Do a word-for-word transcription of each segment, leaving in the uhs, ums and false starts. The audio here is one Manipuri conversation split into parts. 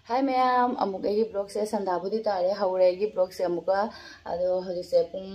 ꯍꯥꯏ ꯃꯌꯥꯝ, ꯑꯃꯨꯛ ꯑꯩꯒꯤ ꯕ꯭ꯂꯣꯛꯁꯦ ꯁꯟꯗꯥꯕꯨꯗꯤ ꯇꯥꯔꯦ, ꯍꯧꯔꯦ ꯑꯩꯒꯤ ꯕ꯭ꯂꯣꯛꯁꯦ ꯑꯃꯨꯛꯀ꯫ ꯑꯗꯣ ꯍꯧꯖꯤꯛꯁꯦ ꯄꯨꯡ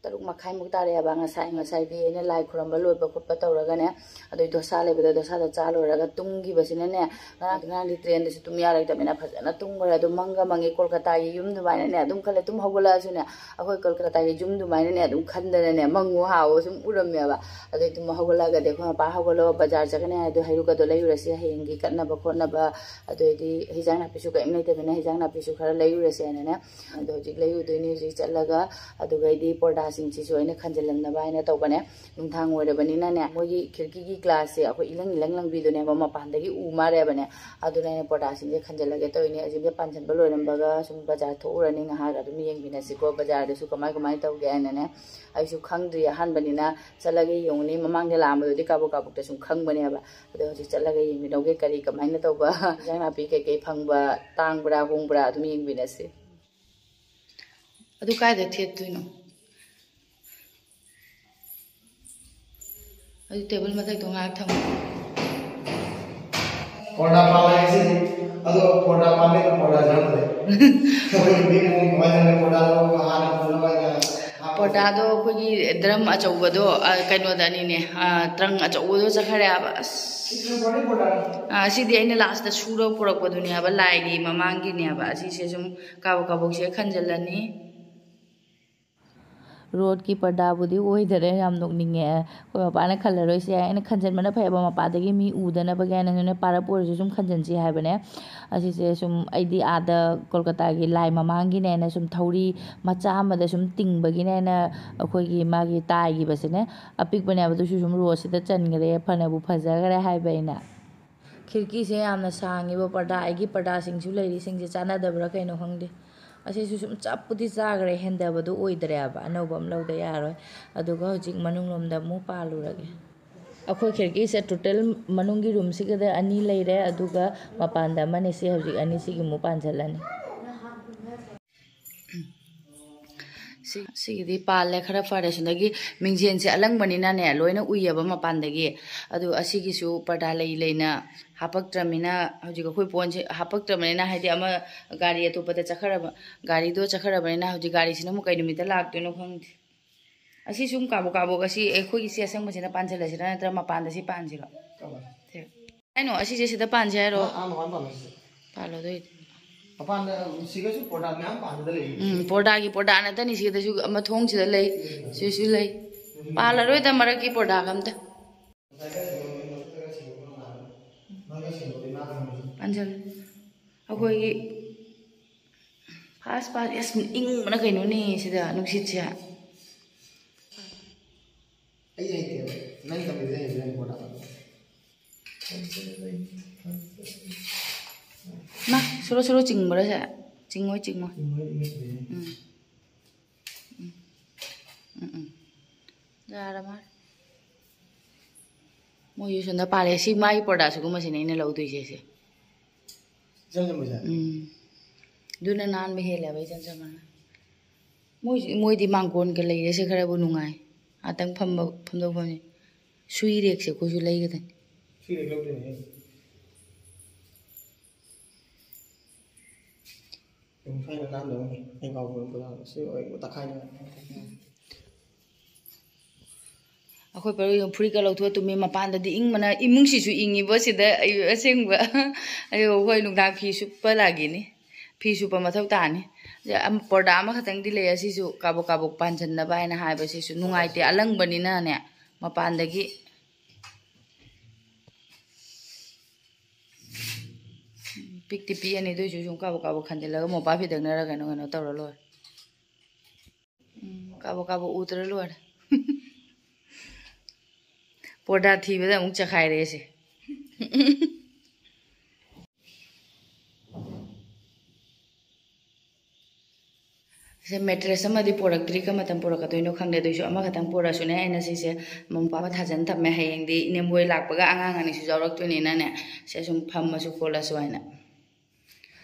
ꯇꯔꯨꯛ ꯃꯈꯥꯏꯃꯨꯛ ꯇꯥꯔꯦꯕ꯫ ꯉꯁꯥꯏ, ꯉꯁꯥꯏꯗꯤ ꯑꯩꯅ ꯂꯥꯏ ꯈꯨꯔꯝꯕ ꯂꯣꯏꯕ ꯈꯣꯠꯄ ꯇꯧꯔꯒꯅꯦ, ꯑꯗꯨꯏ ꯗꯣꯁꯥ ꯂꯩꯕꯗꯣ ꯗꯣꯁꯥꯗꯣ ꯆꯥ ꯂꯣꯏꯔꯒ ꯇꯨꯝꯈꯤꯕꯁꯤꯅꯅꯦ, ꯉꯔꯥꯡ, ꯉꯔꯥꯡꯗꯤ ꯇ꯭ꯔꯦꯟꯗꯁꯨ ꯇꯨꯝ ꯌꯥꯔꯛꯇꯕꯅꯤꯅ ꯐꯖꯅ ꯇꯨꯝꯈ꯭ꯔꯦ꯫ ꯑꯗꯨ ꯃꯪꯒ ꯃꯪꯉꯤ, ꯀꯣꯜꯀꯇꯥꯒꯤ ꯌꯨꯝ ꯑꯗꯨꯃꯥꯏꯅꯅꯦ ꯑꯗꯨꯝ ꯈꯜꯂꯦ꯫ ꯇꯨꯝ ꯍꯧꯒꯠꯂꯛꯑꯁꯨꯅꯦ, ꯑꯩꯈꯣꯏ ꯀꯣꯜꯀꯇꯥꯒꯤ ꯌꯨꯝ ꯑꯗꯨꯃꯥꯏꯅꯅꯦ ꯑꯗꯨꯝ ꯈꯟꯗꯅꯅꯦ ꯃꯪꯉꯨ ꯍꯥꯎ ꯁꯨꯝ ꯎꯔꯝꯃꯦꯕ꯫ ꯑꯗꯨꯏ ꯇꯨꯝ ꯍꯧꯒꯠꯂꯛꯑꯒꯗꯤ ꯑꯩꯈꯣꯏ ꯃꯄꯥ, "ꯍꯧꯒꯠꯂꯣ, ꯕꯖꯥꯔ ꯆꯠꯀꯅꯤ ꯍꯥꯏ, ꯑꯗꯨ ꯍꯩꯔꯨꯛꯀꯗꯣ ꯂꯩꯔꯨꯔꯁꯤ ꯍꯌꯦꯡꯒꯤ ꯀꯠꯅꯕ ꯈꯣꯠꯅꯕ, ꯑꯗꯨꯏꯗꯤ ꯍꯤꯟꯖꯥꯡ ꯅꯥꯄꯤꯁꯨ ꯀꯔꯤꯝ ꯂꯩꯇꯕꯅꯤꯅ ꯍꯤꯟꯖꯥꯡ ꯅꯥꯄꯤꯁꯨ ꯈꯔ ꯂꯩꯔꯨꯔꯁꯦꯅꯅꯦ꯫ ꯑꯗꯣ ꯍꯧꯖꯤꯛ ꯂꯩꯔꯨꯗꯣꯏꯅꯤ, ꯍꯧꯖꯤꯛ ꯆꯠꯂꯒ꯫ ꯑꯗꯨꯒ ꯑꯩꯗꯤ ꯄꯣꯔꯗꯥꯁꯤꯡꯁꯤꯁꯨ ꯑꯩꯅ ꯈꯟꯖꯤꯜꯂꯝꯅꯕ ꯍꯥꯏꯅ ꯇꯧꯕꯅꯦ꯫ ꯅꯨꯡꯗꯥꯡ ꯑꯣꯏꯔꯕꯅꯤꯅꯅꯦ, ꯃꯣꯏꯒꯤ ꯈꯤꯔꯀꯤꯒꯤ ꯒ꯭ꯂꯥꯁꯁꯦ ꯑꯩꯈꯣꯏ ꯏꯂꯪ ꯏꯂꯪ ꯂꯪꯕꯤꯗꯨꯅꯦꯕ, ꯃꯄꯥꯟꯗꯒꯤ ꯎ ꯃꯥꯜꯂꯦꯕꯅꯦ꯫ ꯑꯗꯨꯅ ꯑꯩꯅ ꯄꯣꯔꯗꯥꯁꯤꯡꯁꯦ ꯈꯟꯖꯤꯜꯂꯒꯦ ꯇꯧꯔꯤꯅꯦ꯫ ꯑꯁꯤꯁꯦ ꯄꯥꯟꯁꯤꯟꯕ ꯂꯣꯏꯔꯝꯕꯒ ꯁꯨꯝ ꯕꯖꯥꯔ ꯊꯣꯛꯎꯔꯅꯤ, ꯉꯥꯏꯍꯥꯛ ꯑꯗꯨꯝ ꯌꯦꯡꯃꯤꯟꯅꯁꯤꯀꯣ꯫ ꯕꯖꯥꯔꯗꯁꯨ ꯀꯃꯥꯏ ꯀꯃꯥꯏꯅ ꯇꯧꯒꯦ ꯍꯥꯏꯅꯅꯦ꯫ ꯑꯩꯁꯨ ꯈꯪꯗ꯭ꯔꯤ, ꯑꯍꯥꯟꯕꯅꯤꯅ ꯆꯠꯂꯒ ꯌꯦꯡꯉꯨꯅꯤ꯫ ꯃꯃꯥꯡꯗ ꯂꯥꯛꯑꯝꯕꯗꯨꯗꯤ ꯀꯥꯕꯣꯛ ꯀꯥꯕꯣꯛꯇ ꯁꯨꯝ ꯈꯪꯕꯅꯦꯕ꯫ ꯑꯗꯣ ꯍꯧꯖꯤꯛ ꯆꯠꯂꯒ ꯌꯦꯡꯃꯤꯟꯅꯧꯒꯦ, ꯀꯔꯤ ꯀꯃꯥꯏꯅ ꯇꯧꯕ, ꯏꯟꯖꯥꯡ ꯅꯥꯄꯤ ꯀꯩꯀꯩ ꯐꯪꯕ, ꯇꯥꯡꯕ꯭ꯔꯥ ꯍꯣꯡꯕ꯭ꯔꯥ ꯑꯗꯨꯝ ꯌꯦꯡꯃꯤꯟꯅꯁꯤ꯫ ꯑꯗꯨ ꯀꯥꯏꯗ ꯊꯦꯠꯇꯣꯏꯅꯣ? ꯑꯗꯨ ꯇꯦꯕꯜ ꯃꯊꯛꯇꯣ ꯉꯥꯏꯍꯥꯛ ꯊꯝꯃꯣ꯫ ꯄꯣꯔꯗꯥ ꯄꯥꯜꯂꯦ ꯉꯁꯤꯗꯤ꯫ ꯑꯗꯣ ꯄꯣꯔꯗꯥ ꯄꯥꯜꯂꯦ, ꯄꯣꯔꯗꯥ ꯌꯥꯎꯗ꯭ꯔꯦ꯫ ꯑꯩꯈꯣꯏ ꯅꯨꯄꯤ ꯑꯃꯨꯛ ꯀꯃꯥꯏꯅ ꯇꯧꯅꯤ? ꯄꯣꯔꯗꯥꯗꯣ ꯍꯥꯟꯅ ꯄꯨꯜꯂꯒ ꯑꯩꯅ ꯍꯥꯞꯄꯦ꯫ ꯄꯣꯔꯗꯥꯗꯣ ꯑꯩꯈꯣꯏꯒꯤ ꯗ꯭ꯔꯝ ꯑꯆꯧꯕꯗꯣ, ꯑ, ꯀꯩꯅꯣꯗꯅꯤꯅꯦ, ꯑ, ꯇ꯭ꯔꯪ ꯑꯆꯧꯕꯗꯣ ꯆꯠꯈ꯭ꯔꯦ ꯍꯥꯏꯕ꯫ ꯑꯁ꯫ ꯏꯁꯤꯡ ꯄꯣꯔꯗꯤ ꯄꯣꯔꯗꯥꯅꯤ꯫ ꯑ, ꯁꯤꯗꯤ ꯑꯩꯅ ꯂꯥꯁꯇ ꯁꯨꯔꯒ ꯄꯨꯔꯛꯄꯗꯨꯅꯦ ꯍꯥꯏꯕ, ꯂꯥꯏꯒꯤ ꯃꯃꯥꯡꯒꯤꯅꯦ ꯍꯥꯏꯕ꯫ ꯑꯁꯤꯁꯦ ꯁꯨꯝ ꯀꯥꯕꯛ ꯀꯥꯕꯛꯁꯦ ꯈꯟꯖꯤꯜꯂꯅꯤ꯫ ꯔꯣꯠꯀꯤ ꯄꯔꯗꯥꯕꯨꯗꯤ ꯑꯣꯏꯗꯔꯦ, ꯌꯥꯝ ꯅꯣꯛꯅꯤꯡꯉꯦ꯫ ꯑꯩꯈꯣꯏ ꯃꯄꯥꯅ ꯈꯜꯂꯔꯣꯏꯁꯦ, ꯑꯩꯅ ꯈꯟꯖꯟꯕꯅ ꯐꯩꯌꯦꯕ, ꯃꯄꯥꯗꯒꯤ ꯃꯤ ꯎꯗꯅꯕꯒꯤ ꯍꯥꯏꯅ ꯅꯣꯏꯅ ꯄꯥꯔꯞ ꯑꯣꯏꯔꯁꯨ ꯁꯨꯝ ꯈꯟꯖꯟꯁꯤ ꯍꯥꯏꯕꯅꯦ꯫ ꯑꯁꯤꯁꯦ ꯁꯨꯝ ꯑꯩꯗꯤ ꯑꯥꯗ ꯀꯣꯜꯀꯇꯥꯒꯤ ꯂꯥꯏ ꯃꯃꯥꯡꯒꯤꯅꯦꯅ ꯁꯨꯝ ꯊꯧꯔꯤ ꯃꯆꯥ ꯑꯃꯗ ꯁꯨꯝ ꯇꯤꯡꯕꯒꯤꯅꯦꯅ ꯑꯩꯈꯣꯏꯒꯤ ꯃꯥꯒꯤ ꯇꯥꯏꯈꯤꯕꯁꯤꯅꯦ꯫ ꯑꯄꯤꯛꯄꯅꯦꯕ, ꯑꯗꯨꯁꯨ ꯁꯨꯝ ꯔꯣꯁꯁꯤꯗ ꯆꯟꯈ꯭ꯔꯦ, ꯐꯅꯕꯨ ꯐꯖꯈ꯭ꯔꯦ ꯍꯥꯏꯕ ꯑꯩꯅ꯫ ꯈꯤꯔꯀꯤꯁꯦ ꯌꯥꯝꯅ ꯁꯥꯡꯉꯤꯕ ꯄꯔꯗꯥ, ꯑꯩꯒꯤ ꯄꯔꯗꯥꯁꯤꯡꯁꯨ ꯂꯩꯔꯤꯁꯤꯡꯁꯦ ꯆꯥꯟꯅꯗꯕ꯭ꯔꯥ ꯀꯩꯅꯣ ꯈꯪꯗꯦ꯫ ꯑꯁꯤꯁꯨ ꯁꯨꯝ ꯆꯞꯄꯨꯗꯤ ꯆꯥꯈ꯭ꯔꯦ, ꯍꯦꯟꯗꯕꯗꯣ ꯑꯣꯏꯗ꯭ꯔꯦꯕ, ꯑꯅꯧꯕ ꯑꯃ ꯂꯧꯗ ꯌꯥꯔꯣꯏ꯫ ꯑꯗꯨꯒ ꯍꯧꯖꯤꯛ ꯃꯅꯨꯡꯂꯣꯝꯗ ꯑꯃꯨꯛ ꯄꯥꯜꯂꯨꯔꯒꯦ꯫ ꯑꯩꯈꯣꯏ ꯈꯤꯔꯀꯤꯁꯦ ꯇꯣꯇꯦꯜ ꯃꯅꯨꯡꯒꯤ ꯔꯨꯝꯁꯤꯒꯗ ꯑꯅꯤ ꯂꯩꯔꯦ, ꯑꯗꯨꯒ ꯃꯄꯥꯟꯗ ꯑꯃꯅꯤ꯫ ꯁꯤ ꯍꯧꯖꯤꯛ ꯑꯅꯤꯁꯤꯒꯤ ꯑꯃꯨꯛ ꯄꯥꯟꯁꯤꯜꯂꯅꯤ꯫ ꯁꯤ ꯁꯤꯒꯤꯗꯤ ꯄꯥꯜꯂꯦ, ꯈꯔ ꯐꯔꯦ꯫ ꯁꯤꯗꯒꯤ ꯃꯤꯡꯖꯦꯜꯁꯦ ꯑꯂꯪꯕꯅꯤꯅꯅꯦ, ꯂꯣꯏꯅ ꯎꯏꯌꯦꯕ ꯃꯄꯥꯟꯗꯒꯤ꯫ ꯑꯗꯨ ꯑꯁꯤꯒꯤꯁꯨ ꯄꯔꯗꯥ ꯂꯩ ꯂꯩꯅ ꯍꯥꯄꯛꯇ꯭ꯔꯃꯤꯅ, ꯍꯧꯖꯤꯛ ꯑꯩꯈꯣꯏ ꯄꯣꯟꯁꯦ ꯍꯥꯄꯛꯇ꯭ꯔꯕꯅꯤꯅ, ꯍꯥꯏꯗꯤ ꯑꯃ ꯒꯥꯔꯤ ꯑꯇꯣꯞꯄꯗ ꯆꯠꯈ꯭ꯔꯕ, ꯒꯥꯔꯤꯗꯣ ꯆꯠꯈ꯭ꯔꯕꯅꯤꯅ ꯍꯧꯖꯤꯛ ꯒꯥꯔꯤꯁꯤꯅ ꯑꯃꯨꯛ ꯀꯩ ꯅꯨꯃꯤꯠꯇ ꯂꯥꯛꯇꯣꯏꯅꯣ ꯈꯪꯗꯦ꯫ ꯑꯁꯤ ꯁꯨꯝ ꯀꯥꯕꯣꯛ ꯀꯥꯕꯣꯛ, ꯑꯁꯤ ꯑꯩꯈꯣꯏꯒꯤ ꯁꯤ ꯑꯁꯪꯕꯁꯤꯅ ꯄꯥꯟꯁꯤꯜꯂꯁꯤꯔꯥ, ꯅꯠꯇ꯭ꯔ ꯃꯄꯥꯟꯗ ꯁꯤ ꯄꯥꯟꯁꯤꯔꯣ? ꯀꯃꯥꯏ? ꯁꯦ꯫ ꯍꯥꯏꯅꯣ, ꯑꯁꯤꯁꯦ ꯁꯤꯗ ꯄꯥꯟꯁꯤ ꯍꯥꯏꯔꯣ? ꯑꯥ, ꯑꯥ, ꯃꯄꯥꯟ ꯄꯥꯜꯂꯣ ꯁꯤꯁꯦ꯫ ꯄꯥꯜꯂꯣ ꯑꯗꯨ ꯑꯣꯏꯗꯤ꯫ ꯃꯄꯥꯟꯗ, ꯁꯤꯒꯁꯨ ꯄꯣꯔꯗꯥ ꯃꯌꯥꯝ ꯄꯥꯟꯕꯗ ꯂꯩꯌꯦ꯫ ꯎꯝ, ꯄꯣꯔꯗꯥꯒꯤ ꯄꯣꯔꯗꯥ ꯅꯠꯇꯅꯤ, ꯁꯤꯗꯁꯨ ꯑꯃ ꯊꯣꯡꯁꯤꯗ ꯂꯩ, ꯁꯤꯁꯨ ꯂꯩ꯫ ꯄꯥꯜꯂꯔꯣꯏꯗ ꯃꯔꯛꯀꯤ ꯄꯣꯔꯗꯥꯒ ꯑꯝꯇ꯫ ꯄꯥꯟꯁꯤꯜꯂꯨ꯫ ꯑꯩꯈꯣꯏꯒꯤ ꯐꯥꯁ ꯐꯥꯁ, ꯑꯁ, ꯏꯪꯕꯅ ꯀꯩꯅꯣꯅꯦ ꯁꯤꯗ ꯅꯨꯡꯁꯤꯠꯁꯦ꯫ ꯑꯩ ꯍꯩꯇꯦꯕ꯫ ꯅꯪ ꯇꯝꯕꯤꯕꯗ ꯍꯩꯕ ꯅꯪ ꯄꯣꯔꯗꯥ꯫ ꯃꯥ, ꯁꯣꯔꯣ ꯁꯣꯔꯣ ꯆꯤꯡꯕ꯭ꯔꯥ ꯁꯦ? ꯆꯤꯡꯉꯣꯏ, ꯆꯤꯡꯉꯣꯏ꯫ ꯎꯝ꯫ ꯎꯝ꯫ ꯎꯝ, ꯎꯝ꯫ ꯌꯥꯔ ꯃꯥꯜꯂꯦ꯫ ꯃꯣꯏꯁꯨ ꯁꯣꯝꯗ ꯄꯥꯜꯂꯦ꯫ ꯁꯤ ꯃꯥꯒꯤ ꯄꯣꯔꯗꯥ ꯁꯤꯒꯨꯝꯕꯁꯤꯅꯦ ꯑꯩꯅ ꯂꯧꯗꯣꯏꯁꯦ ꯁꯦ꯫ ꯏꯆꯝ ꯆꯝꯕꯁꯦ? ꯎꯝ꯫ ꯑꯗꯨꯅ ꯅꯥꯟꯕ ꯍꯦꯜꯂꯦꯕ ꯏꯆꯝ ꯆꯝꯕꯅ꯫ ꯃꯣꯏꯁꯨ, ꯃꯣꯏꯗꯤ ꯃꯥꯡꯒꯣꯟꯒ ꯂꯩꯔꯦ, ꯁꯤ ꯈꯔꯕꯨ ꯅꯨꯡꯉꯥꯏ꯫ ꯉꯥꯛꯇꯪ ꯐꯝꯕ, ꯐꯝꯗꯣꯛꯐꯝꯅꯤ꯫ ꯁꯨꯏ ꯔꯦꯛꯁꯦ ꯑꯩꯈꯣꯏꯁꯨ ꯂꯩꯒꯗꯅꯤ꯫ ꯁꯨꯏ ꯔꯦꯛ ꯂꯧꯗꯣꯏꯅꯦ꯫ ꯁꯨꯝ ꯁ꯭ꯋꯥꯏꯗ ꯅꯥꯟꯗꯧꯅꯤ꯫ ꯑꯩ ꯀꯥꯎꯕ ꯄꯣꯠ ꯁꯤ ꯑꯣꯏ ꯇꯛꯈꯥꯏꯅ꯫ ꯑꯩꯈꯣꯏ ꯄꯔꯣꯏꯗꯣ ꯐꯨꯔꯤꯠꯀ ꯂꯧꯊꯣꯛꯑ ꯇꯨꯝꯃꯤ꯫ ꯃꯄꯥꯟꯗꯗꯤ ꯏꯪꯕꯅ, ꯏꯃꯨꯡꯁꯤꯁꯨ ꯏꯪꯉꯤꯕꯣ ꯁꯤꯗ꯫ ꯑꯩ ꯑꯁꯦꯡꯕ꯫ ꯑꯩ ꯑꯩꯈꯣꯏ ꯅꯨꯡꯗꯥꯡ ꯐꯤ ꯁꯨꯞꯄ ꯂꯥꯛꯈꯤꯅꯤ꯫ ꯐꯤ ꯁꯨꯞꯄ ꯃꯊꯧ ꯇꯥꯅꯤ꯫ ꯑꯗ ꯑꯝ-, ꯄꯣꯔꯗꯥ ꯑꯃꯈꯛꯇꯪꯗꯤ ꯂꯩ, ꯑꯁꯤꯁꯨ ꯀꯥꯕꯣꯛ ꯀꯥꯕꯣꯛ ꯄꯥꯟꯁꯤꯟꯅꯕ ꯍꯥꯏꯅ ꯍꯥꯏꯕꯁꯤꯁꯨ ꯅꯨꯡꯉꯥꯏꯇꯦ, ꯑꯂꯪꯕꯅꯤꯅꯅꯦ꯫ ꯃꯄꯥꯟꯗꯒꯤ ꯄꯤꯛꯇꯤ ꯄꯤꯛꯑꯅꯤ, ꯑꯗꯨꯏꯁꯨ ꯁꯨꯝ ꯀꯥꯕꯣꯛ ꯀꯥꯕꯣꯛ ꯈꯟꯖꯤꯜꯂꯒ ꯃꯣꯝꯄꯥꯛ ꯐꯤꯗꯛꯅꯔ ꯀꯩꯅꯣ ꯀꯩꯅꯣ ꯇꯧꯔ ꯂꯣꯏꯔꯦ꯫ ꯎꯝ, ꯀꯥꯕꯣꯛ ꯀꯥꯕꯣꯛ ꯎꯗ꯭ꯔ ꯂꯣꯏꯔꯦ꯫ ꯄꯣꯔꯗꯥ ꯊꯤꯕꯗ ꯑꯃꯨꯛ ꯆꯈꯥꯏꯔꯦ ꯑꯩꯁꯦ꯫ ꯁꯦ, ꯃꯦꯇ꯭ꯔꯦꯁ ꯑꯃꯗꯤ ꯄꯣꯔꯛꯇ꯭ꯔꯤ, ꯀꯔꯝꯕ ꯃꯇꯝ ꯄꯣꯔꯛꯀꯗꯣꯏꯅꯣ ꯈꯪꯗꯦ꯫ ꯑꯗꯨꯏꯁꯨ ꯑꯃꯈꯛꯇꯪ ꯄꯣꯔꯛꯑꯁꯨꯅꯦ, ꯑꯩꯅ ꯁꯤꯁꯦ ꯃꯣꯝꯄꯥꯛ ꯑꯃ ꯊꯥꯖꯟ ꯊꯝꯃꯦ, ꯍꯌꯦꯡꯗꯤ ꯏꯅꯦꯝꯕꯣꯏ ꯂꯥꯛꯄꯒ ꯑꯉꯥꯡ ꯑꯅꯤꯁꯨ ꯌꯥꯎꯔꯛꯇꯣꯏꯅꯤꯅꯅꯦ, ꯁꯦ ꯁꯨꯝ ꯐꯝꯃꯁꯨ ꯈꯣꯠꯂꯁꯨ ꯍꯥꯏꯅ꯫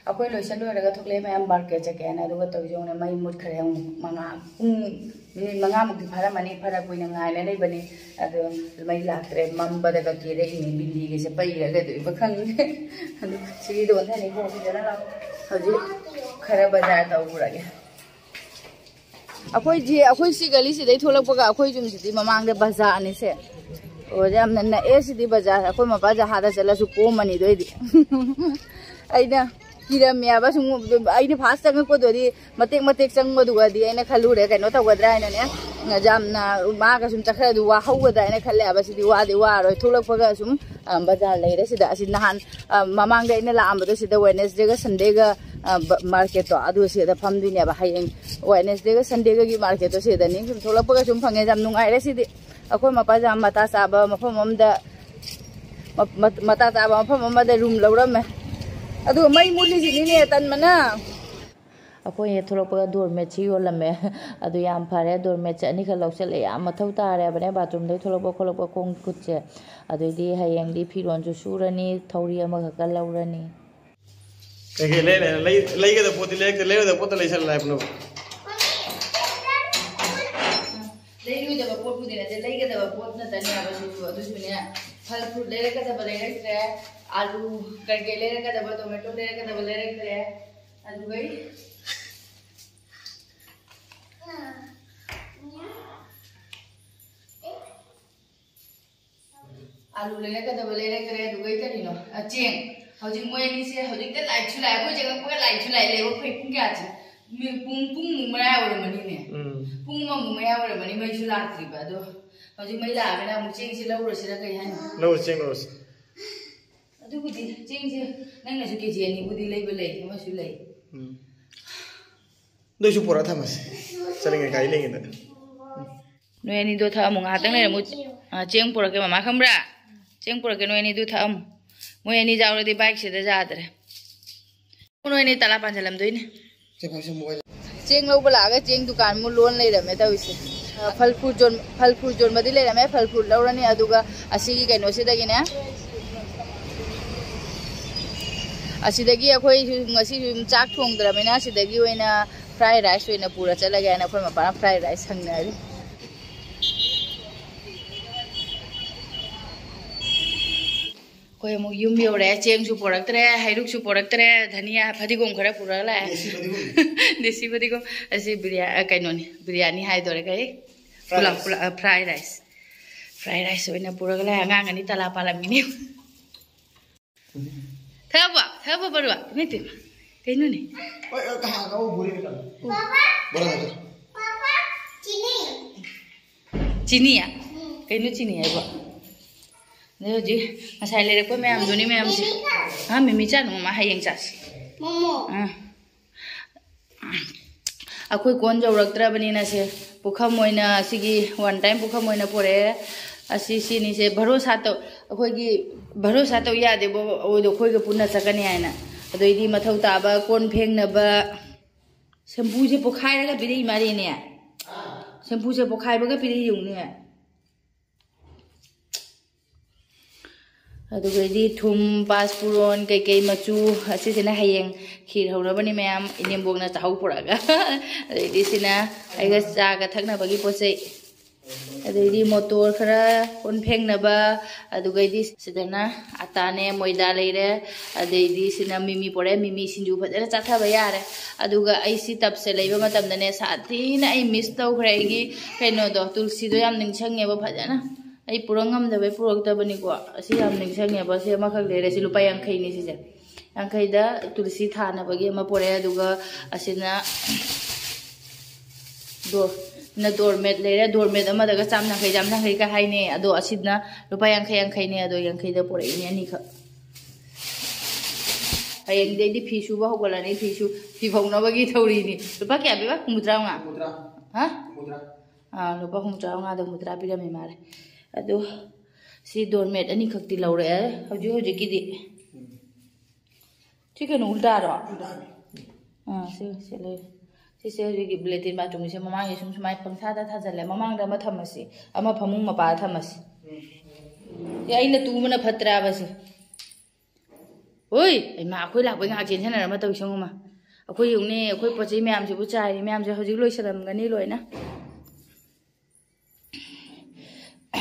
ꯑꯩꯈꯣꯏ ꯂꯣꯏꯁꯤꯜ ꯂꯣꯏꯔꯒ ꯊꯣꯛꯂꯛꯑꯦ ꯃꯌꯥꯝ, ꯃꯥꯔꯀꯦꯠ ꯆꯠꯀꯦ ꯍꯥꯏꯅ꯫ ꯑꯗꯨꯒ ꯇꯧꯔꯤꯁꯦ ꯌꯦꯡꯉꯨꯅꯦ, ꯃꯩ ꯃꯨꯠꯈ꯭ꯔꯦ ꯑꯃꯨꯛ꯫ ꯃꯉꯥ, ꯄꯨꯡ ꯃꯤꯅꯤꯠ ꯃꯉꯥꯃꯨꯛꯇꯤ ꯐꯥꯔꯝꯃꯅꯤ, ꯐꯔꯛ ꯀꯨꯏꯅ ꯉꯥꯏꯅ ꯂꯩꯕꯅꯤ꯫ ꯑꯗꯣ ꯃꯩ ꯂꯥꯛꯇ꯭ꯔꯦ, ꯃꯝꯕꯗꯒ ꯀꯦꯔꯛꯏꯅꯦ, ꯕꯤꯟꯗꯤꯒꯁꯦ ꯄꯩꯔꯒ ꯑꯗꯨꯏꯕ ꯈꯪꯗꯦ꯫ ꯑꯗꯨ ꯁꯤꯒꯤꯗꯣ ꯑꯣꯟꯊꯅꯤ, ꯐꯣꯟꯁꯤꯗꯅ ꯂꯥꯛꯑꯣ꯫ ꯍꯧꯖꯤꯛ ꯈꯔ ꯕꯖꯥꯔ ꯇꯧꯔꯨꯔꯒꯦ꯫ ꯑꯩꯈꯣꯏꯁꯤ, ꯑꯩꯈꯣꯏ ꯁꯤ ꯒꯂꯤꯁꯤꯗꯩ ꯊꯣꯛꯂꯛꯄꯒ ꯑꯩꯈꯣꯏ ꯌꯨꯝꯁꯤꯗꯤ ꯃꯃꯥꯡꯗ ꯕꯖꯥꯔꯅꯤꯁꯦ꯫ ꯑꯣ, ꯌꯥꯝꯅ ꯅꯛꯑꯦ ꯁꯤꯗꯤ ꯕꯖꯥꯔ꯫ ꯑꯩꯈꯣꯏ ꯃꯄꯥ ꯖꯍꯥꯗ ꯆꯠꯂꯁꯨ ꯀꯣꯝꯃꯅꯤꯗꯣ ꯑꯩꯗꯤ꯫ ꯑꯩꯅ ꯀꯤꯔꯝꯃꯦꯕ ꯁꯨꯝ, ꯑꯩꯅ ꯐꯥꯔꯁ ꯆꯪꯉꯛꯄꯗꯨꯗꯤ ꯃꯇꯦꯛ ꯃꯇꯦꯛ ꯆꯪꯕꯗꯨꯒꯗꯤ ꯑꯩꯅ ꯈꯜꯂꯨꯔꯦ ꯀꯩꯅꯣ ꯇꯧꯒꯗ꯭ꯔꯥ ꯍꯥꯏꯅꯅꯦ, ꯌꯥꯝꯅ ꯃꯥꯒ ꯁꯨꯝ ꯆꯠꯈ꯭ꯔꯗꯤ ꯋꯥꯍꯧꯒꯗ꯭ꯔꯥ ꯍꯥꯏꯅ ꯈꯜꯂꯦꯕ꯫ ꯁꯤꯗꯤ ꯋꯥꯗꯤ ꯋꯥꯔꯣꯏ, ꯊꯣꯛꯂꯛꯄꯒ ꯁꯨꯝ, ꯑ, ꯕꯖꯥꯔ ꯂꯩꯔꯦ ꯁꯤꯗ꯫ ꯑꯁꯤ ꯅꯍꯥꯟ, ꯑ, ꯃꯃꯥꯡꯗ ꯑꯩꯅ ꯂꯥꯛꯑꯝꯕꯗꯣ ꯁꯤꯗ ꯋꯦꯅꯦꯁꯗꯦꯒ ꯁꯟꯗꯦꯒ, ꯑ, ꯕ-, ꯃꯥꯔꯀꯦꯠꯇꯣ ꯑꯗꯨ ꯁꯤꯗ ꯐꯝꯗꯣꯏꯅꯦꯕ꯫ ꯍꯌꯦꯡ ꯋꯦꯅꯦꯁꯗꯦꯒ ꯁꯟꯗꯦꯒꯒꯤ ꯃꯥꯔꯀꯦꯠꯇꯣ ꯁꯤꯗꯅꯤ꯫ ꯁꯨꯝ ꯊꯣꯛꯂꯛꯄꯒ ꯁꯨꯝ ꯐꯪꯉꯦ, ꯌꯥꯝ ꯅꯨꯡꯉꯥꯏꯔꯦ ꯁꯤꯗꯤ꯫ ꯑꯩꯈꯣꯏ ꯃꯄꯥꯁꯦ ꯌꯥꯝ ꯃꯇꯥ ꯆꯥꯕ ꯃꯐꯝ ꯑꯃꯗ, ꯃ-, ꯃ-, ꯃꯇꯥ ꯆꯥꯕ ꯃꯐꯝ ꯑꯃꯗ ꯔꯨꯝ ꯂꯧꯔꯝꯃꯦ꯫ ꯑꯗꯨꯒ ꯃꯩ ꯃꯨꯠꯂꯤꯁꯤꯅꯤꯅꯦ ꯇꯟꯕꯅ꯫ ꯑꯩꯈꯣꯏ ꯍꯦꯛ ꯊꯣꯛꯂꯛꯄꯒ ꯗꯣꯔꯃꯦꯠꯁꯤ ꯌꯣꯜꯂꯝꯃꯦ꯫ ꯑꯗꯨ ꯌꯥꯝ ꯐꯔꯦ, ꯗꯣꯔꯃꯦꯠꯁꯦ ꯑꯅꯤꯈꯛ ꯂꯧꯁꯜꯂꯦ, ꯌꯥꯝ ꯃꯊꯧ ꯇꯥꯔꯦꯕꯅꯦ꯫ ꯕꯥꯊꯔꯨꯝꯗꯒꯤ ꯊꯣꯛꯂꯛꯄ ꯈꯣꯠꯂꯛꯄ ꯈꯣꯡ ꯈꯨꯠꯁꯦ꯫ ꯑꯗꯩꯗꯤ ꯍꯌꯦꯡꯗꯤ ꯐꯤꯔꯣꯟꯁꯨ ꯁꯨꯔꯅꯤ, ꯊꯧꯔꯤ ꯑꯃꯈꯛꯀ ꯂꯧꯔꯅꯤ꯫ ꯀꯩꯀꯩ ꯂꯩ-, ꯂꯩ-, ꯂꯩ-, ꯂꯩꯒꯗꯕ ꯄꯣꯠꯇꯤ ꯂꯩꯔꯛꯇꯦ, ꯂꯩꯔꯣꯏꯗꯕ ꯄꯣꯠꯇ ꯂꯩꯁꯜꯂꯦ ꯍꯥꯏꯕꯅꯦꯕ꯫ ꯂꯩꯔꯣꯏꯗꯕ ꯄꯣꯠꯄꯨꯗꯤ ꯅꯠꯇꯦ, ꯂꯩꯒꯗꯕ ꯄꯣꯠ ꯅꯠꯇꯅꯦ ꯍꯥꯏꯕ ꯁꯤꯁꯨ꯫ ꯑꯗꯨꯁꯨꯅꯦ, ꯐꯜ ꯐ꯭ꯔꯨꯠ ꯂꯩꯔꯛꯀꯗꯕ ꯂꯩꯔꯛꯇ꯭ꯔꯦ, ꯑꯥꯂꯨ ꯀꯩꯀꯩ ꯂꯩꯔꯛꯀꯗꯕ, ꯇꯣꯃꯦꯇꯣ ꯂꯩꯔꯛꯀꯗꯕ ꯂꯩꯔꯛꯇ꯭ꯔꯦ꯫ ꯑꯗꯨꯒꯩ ꯑꯥꯂꯨ ꯂꯩꯔꯛꯀꯗꯕ ꯂꯩꯔꯛꯇ꯭ꯔꯦ, ꯑꯗꯨꯒꯩ ꯀꯔꯤꯅꯣ? ꯑ, ꯆꯦꯡ꯫ ꯍꯧꯖꯤꯛ ꯃꯣꯏ ꯑꯅꯤꯁꯦ ꯍꯧꯖꯤꯛꯇ ꯂꯥꯏꯠꯁꯨ ꯂꯥꯛꯑꯦ, ꯑꯩꯈꯣꯏ ꯆꯪꯉꯛꯄꯒ ꯂꯥꯏꯠꯁꯨ ꯂꯥꯛꯑꯦ꯫ ꯂꯩꯕ ꯐꯩ꯫ ꯄꯨꯡ ꯀꯌꯥꯁꯦ? ꯃꯤ-, ꯄꯨꯡ, ꯄꯨꯡ ꯃꯨꯛ ꯃꯌꯥ ꯑꯣꯏꯔꯝꯃꯅꯤꯅꯦ꯫ ꯎꯝ꯫ ꯄꯨꯡ ꯑꯃꯃꯨꯛ ꯃꯌꯥ ꯑꯣꯏꯔꯝꯃꯅꯤ ꯃꯩꯁꯨ ꯂꯥꯛꯇ꯭ꯔꯤꯕ꯫ ꯑꯗꯣ ꯍꯧꯖꯤꯛ ꯃꯩ ꯂꯥꯛꯑꯕꯅꯤꯅ ꯑꯃꯨꯛ ꯆꯦꯡꯁꯤ ꯂꯧꯔꯨꯔꯁꯤꯔ ꯀꯩ ꯍꯥꯏꯅꯣ? ꯂꯧꯔꯨ, ꯆꯦꯡ ꯂꯧꯔꯨꯁꯤ꯫ ꯑꯗꯨꯕꯨꯗꯤ ꯆꯦꯡꯁꯦ ꯅꯪꯅꯁꯨ ꯀꯦ ꯖꯤ ꯑꯅꯤꯕꯨꯗꯤ ꯂꯩꯕ ꯂꯩ, ꯑꯃꯁꯨ ꯂꯩ꯫ ꯎꯝ꯫ ꯑꯗꯨꯏꯁꯨ ꯄꯨꯔꯛꯑ ꯊꯝꯃꯁꯤ꯫ ꯆꯠꯂꯤꯉꯩ ꯒꯥꯔꯤ ꯂꯩꯉꯩꯗ꯫ ꯅꯣꯏ ꯑꯅꯤꯗꯣ ꯊꯛꯑꯝꯃꯨ, ꯉꯥꯏꯍꯥꯛꯇꯪ ꯂꯩꯔ ꯑꯃꯨꯛ, ꯑ, ꯆꯦꯡ ꯄꯨꯔꯛꯀꯦ꯫ ꯃꯃꯥ ꯈꯪꯕ꯭ꯔꯥ? ꯆꯦꯡ ꯄꯨꯔꯛꯀꯦ, ꯅꯣꯏ ꯑꯅꯤꯗꯨ ꯊꯛꯑꯝꯃꯨ꯫ ꯃꯣꯏ ꯑꯅꯤ ꯌꯥꯎꯔꯗꯤ ꯕꯥꯏꯛꯁꯤꯗ ꯌꯥꯗ꯭ꯔꯦ꯫ ꯅꯣꯏ ꯑꯅꯤ ꯇꯂꯥ ꯄꯥꯟꯁꯤꯜꯂꯝꯗꯣꯏꯅꯤ꯫ ꯆꯦꯡ ꯂꯧꯕ ꯂꯥꯛꯑꯒ ꯆꯦꯡ ꯗꯨꯀꯥꯟ ꯑꯃꯨꯛ ꯂꯣꯟ ꯂꯩꯔꯝꯃꯦ ꯇꯧꯔꯤꯁꯦ꯫ ꯑ, ꯐꯜ ꯐ꯭ꯔꯨꯠ ꯌꯣꯟ-, ꯐꯜ ꯐ꯭ꯔꯨꯠ ꯌꯣꯟꯕꯗꯤ ꯂꯩꯔꯝꯃꯦ, ꯐꯜ ꯐ꯭ꯔꯨꯠ ꯂꯧꯔꯅꯤ꯫ ꯑꯗꯨꯒ ꯑꯁꯤꯒꯤ ꯀꯩꯅꯣꯁꯤꯗꯒꯤꯅꯦ, ꯑꯁꯤꯗꯒꯤ ꯑꯩꯈꯣꯏꯁꯨ ꯉꯁꯤꯁꯨ ꯆꯥꯛ ꯊꯣꯡꯗ꯭ꯔꯕꯅꯤꯅ, ꯑꯁꯤꯗꯒꯤ ꯑꯣꯏꯅ fried rice ꯑꯣꯏꯅ ꯄꯨꯔ ꯆꯠꯂꯒꯦ ꯍꯥꯏꯅ ꯑꯩꯈꯣꯏ ꯃꯄꯥꯅ fried rice ꯍꯪꯅꯔꯤ꯫ ꯑꯩꯈꯣꯏ ꯑꯃꯨꯛ ꯌꯨꯝ ꯌꯧꯔꯦ꯫ ꯆꯦꯡꯁꯨ ꯄꯣꯔꯛꯇ꯭ꯔꯦ, ꯍꯩꯔꯨꯛꯁꯨ ꯄꯣꯔꯛꯇ꯭ꯔꯦ, ꯙꯅꯤꯌꯥ, ꯐꯗꯤꯒꯣꯝ ꯈꯔ ꯄꯨꯔꯒ ꯂꯥꯛꯑꯦ꯫ ꯗꯦꯁꯤ ꯐꯗꯤꯒꯣꯝ꯫ ꯗꯦꯁꯤ ꯐꯗꯤꯒꯣꯝ꯫ ꯑꯁꯤ ꯕꯤꯔꯌꯥ-, ꯑ, ꯀꯩꯅꯣꯅꯤ, ꯕꯤꯔꯌꯥꯅꯤ ꯍꯥꯏꯗꯣꯔꯦ, ꯀꯩ? Fried ꯄꯨꯂꯥ-, rice꯫ ꯄꯨꯂꯥ-, ꯑ, fried rice꯫ Fried rice ꯑꯣꯏꯅ ꯄꯨꯔꯒ ꯂꯥꯛꯑꯦ꯫ ꯑꯉꯥꯡ ꯑꯅꯤ ꯇꯂꯥ ꯄꯥꯜꯂꯝꯃꯤꯅꯦ꯫ ꯊꯛꯑꯕꯣ? ꯊꯛꯑꯕꯣ, ꯕꯔꯨꯋꯥ? ꯏꯃꯥꯏ ꯄꯦꯝꯃ꯫ ꯀꯩꯅꯣꯅꯦ? ꯄꯥꯄꯥ, ꯆꯤꯅꯤ꯫ ꯆꯤꯅꯤꯌꯥ? ꯎꯝ꯫ ꯀꯩꯅꯣ ꯆꯤꯅꯤ ꯍꯥꯏꯕꯣ? ꯑꯗꯩ ꯍꯧꯖꯤꯛ ꯉꯁꯥꯏ ꯂꯩꯔꯛꯄ ꯃꯌꯥꯝꯗꯨꯅꯤ ꯃꯌꯥꯝꯁꯦ꯫ ꯃꯤꯃꯤ ꯆꯥ-, ꯑꯥ, ꯃꯤꯃꯤ ꯆꯥꯅꯨ, ꯃꯃꯥ ꯍꯌꯦꯡ ꯆꯥꯁꯤ꯫ ꯃꯣꯃꯣ꯫ ꯑꯥ꯫ ꯑꯩꯈꯣꯏ ꯀꯣꯟ ꯌꯧꯔꯛꯇ꯭ꯔꯕꯅꯤꯅ ꯁꯦ ꯄꯨꯈꯝ ꯑꯣꯏꯅ, ꯁꯤꯒꯤ one time ꯄꯨꯈꯝ ꯑꯣꯏꯅ ꯄꯨꯔꯛꯑꯦ꯫ ꯑꯁꯤ ꯁꯤꯅꯤꯁꯦ ꯚꯔꯣꯁꯥ ꯇꯧ-, ꯑꯩꯈꯣꯏꯒꯤ ꯚꯔꯣꯁꯥ ꯇꯧ ꯌꯥꯗꯦꯕꯣ, ꯑꯣꯏꯗꯣ ꯑꯩꯈꯣꯏꯒ ꯄꯨꯟꯅ ꯆꯠꯀꯅꯤ ꯍꯥꯏꯅ꯫ ꯑꯗꯩꯗꯤ ꯃꯊꯧ ꯇꯥꯕ ꯀꯣꯟ ꯐꯦꯡꯅꯕ ꯁꯦꯝꯄꯨꯁꯦ ꯄꯣꯈꯥꯏꯔꯒ ꯄꯤꯔꯛꯏ ꯃꯥꯜꯂꯦꯅꯦ꯫ ꯁꯦꯝꯄꯨꯁꯦ ꯄꯣꯈꯥꯏꯕꯒ ꯄꯤꯔꯛꯏ ꯌꯦꯡꯉꯨꯅꯦ꯫ ꯑꯗꯨꯒꯩꯗꯤ ꯊꯨꯝ, ꯄꯥꯁꯄꯨꯔꯣꯟ, ꯀꯩꯀꯩ ꯃꯆꯨ, ꯑꯁꯤꯁꯤꯅ ꯍꯌꯦꯡ ꯈꯤꯔ ꯍꯧꯅꯕꯅꯤ ꯃꯌꯥꯝ, ꯏꯅꯦꯝꯕꯣꯛꯅ ꯆꯥꯍꯧ ꯄꯨꯔꯛꯑꯒ꯫ ꯑꯗꯩꯗꯤ ꯁꯤꯅ ꯑꯩꯒ ꯆꯥꯒ ꯊꯛꯅꯕꯒꯤ ꯄꯣꯠ ꯆꯩ꯫ ꯑꯗꯩꯗꯤ ꯃꯣꯇꯣꯔ ꯈꯔ, ꯀꯣꯟ ꯐꯦꯡꯅꯕ, ꯑꯗꯨꯒꯩꯗꯤ ꯁꯤꯗꯅ ꯑꯇꯥꯅꯦ, ꯃꯣꯏꯗꯥ ꯂꯩꯔꯦ, ꯑꯗꯩꯗꯤ ꯁꯤꯅ ꯃꯤꯃꯤ ꯄꯣꯔꯛꯑꯦ, ꯃꯤꯃꯤ ꯁꯤꯡꯖꯨ ꯐꯖꯅ ꯆꯥꯊꯕ ꯌꯥꯔꯦ꯫ ꯑꯗꯨꯒ ꯑꯩ ꯁꯤ ꯇꯞꯁꯦ ꯂꯩꯕ ꯃꯇꯝꯗꯅꯦ, ꯁꯥꯊꯤꯅ ꯑꯩ miss ꯇꯧꯈ꯭ꯔꯦ ꯑꯩꯒꯤ ꯀꯩꯅꯣꯗꯣ, ꯇꯨꯜꯁꯤꯗꯣ ꯌꯥꯝ ꯅꯤꯡꯁꯤꯡꯉꯦꯕ ꯐꯖꯅ꯫ ꯑꯩ ꯄꯨꯔꯛ ꯉꯝꯗꯕꯩ ꯄꯨꯔꯛꯇꯕꯅꯤꯀꯣ꯫ ꯑꯁꯤ ꯌꯥꯝ ꯅꯤꯡꯁꯤꯡꯉꯦꯕ꯫ ꯑꯁꯤ ꯑꯃꯈꯛ ꯂꯩꯔꯦ꯫ ꯁꯤ ꯂꯨꯄꯥ ꯌꯥꯡꯈꯩꯅꯤ ꯁꯤꯁꯦ꯫ ꯌꯥꯡꯈꯩꯗ ꯇꯨꯜꯁꯤ ꯊꯥꯅꯕꯒꯤ ꯑꯃ ꯄꯨꯔꯛꯑꯦ꯫ ꯑꯗꯨꯒ ꯑꯁꯤꯅ ꯗꯣ-, ꯅ ꯗꯣꯔꯃꯦꯠ ꯂꯩꯔꯦ꯫ ꯗꯣꯔꯃꯦꯠ ꯑꯃꯗꯒ ꯆꯥꯝ ꯌꯥꯡꯈꯩ, ꯆꯥꯝ ꯌꯥꯡꯈꯩꯒ ꯍꯥꯏꯅꯩ꯫ ꯑꯗꯣ ꯑꯁꯤꯅ ꯂꯨꯄꯥ ꯌꯥꯡꯈꯩ ꯌꯥꯡꯈꯩꯅꯦ꯫ ꯑꯗꯣ ꯌꯥꯡꯈꯩꯗ ꯄꯨꯔꯛꯏꯅꯦ ꯑꯅꯤꯈꯛ꯫ ꯍꯌꯦꯡꯗꯩꯗꯤ ꯐꯤ ꯁꯨꯕ ꯍꯧꯒꯠꯂꯅꯤ꯫ ꯐꯤ ꯁꯨ-, ꯐꯤ ꯐꯧꯅꯕꯒꯤ ꯊꯧꯔꯤꯅꯤ꯫ ꯂꯨꯄꯥ ꯀꯌꯥ ꯄꯤꯕ? ꯍꯨꯝꯐꯨꯇꯔꯥ ꯃꯉꯥ? ꯍꯨꯝꯐꯨꯇꯔꯥ꯫ ꯍꯥ? ꯍꯨꯝꯐꯨꯇꯔꯥ꯫ ꯑꯥ, ꯂꯨꯄꯥ ꯍꯨꯝꯐꯨꯇꯔꯥ ꯃꯉꯥꯗ ꯍꯨꯝꯐꯨꯇꯔꯥ ꯄꯤꯔꯝꯃꯤ ꯃꯥꯜꯂꯦ꯫ ꯑꯗꯣ ꯁꯤ ꯗꯣꯔꯃꯦꯠ ꯑꯅꯤꯈꯛꯇꯤ ꯂꯧꯔꯛꯑꯦ ꯍꯧꯖꯤꯛ ꯍꯧꯖꯤꯛꯀꯤꯗꯤ꯫ ꯎꯝ꯫ ꯁꯤ ꯀꯩꯅꯣ ꯎꯜꯇꯥꯔꯣ? ꯎꯜꯇꯥꯅꯤ꯫ ꯑꯥ, ꯁꯤ, ꯁꯤ ꯂꯩꯔꯦ꯫ ꯁꯤꯁꯦ ꯍꯧꯖꯤꯛꯀꯤ ꯂꯦꯇ꯭ꯔꯤꯟ ꯕꯥꯊꯔꯨꯝꯒꯤꯁꯦ ꯃꯃꯥꯡꯒꯤ ꯁꯨꯝ ꯁꯨꯃꯥꯏꯅ ꯄꯪꯊꯥꯗ ꯊꯥꯖꯜꯂꯦ꯫ ꯃꯃꯥꯡꯗ ꯑꯃ ꯊꯝꯃꯁꯤ, ꯑꯃ ꯐꯃꯨꯡ ꯃꯄꯥꯗ ꯊꯝꯃꯁꯤ꯫ ꯎꯝ꯫ ꯁꯤ ꯑꯩꯅ ꯇꯨꯕꯅ ꯐꯠꯇ꯭ꯔꯥꯕ ꯁꯤ? ꯍꯣꯏ, ꯏꯃꯥ, ꯑꯩꯈꯣꯏ ꯂꯥꯛꯄꯩ ꯉꯥꯏꯍꯥꯛ ꯆꯦꯟꯁꯤꯟꯅꯔꯝꯃ ꯇꯧꯏ ꯁꯦ ꯌꯦꯡꯉꯨ ꯃꯥ꯫ ꯑꯩꯈꯣꯏ ꯌꯦꯡꯉꯨꯅꯦ, ꯑꯩꯈꯣꯏ ꯄꯣꯠ ꯆꯩ ꯃꯌꯥꯝꯁꯤꯕꯨ ꯆꯥꯏꯔꯤ ꯃꯌꯥꯝꯁꯦ ꯍꯧꯖꯤꯛ ꯂꯣꯏꯁꯤꯜꯂꯝꯒꯅꯤ ꯂꯣꯏꯅ꯫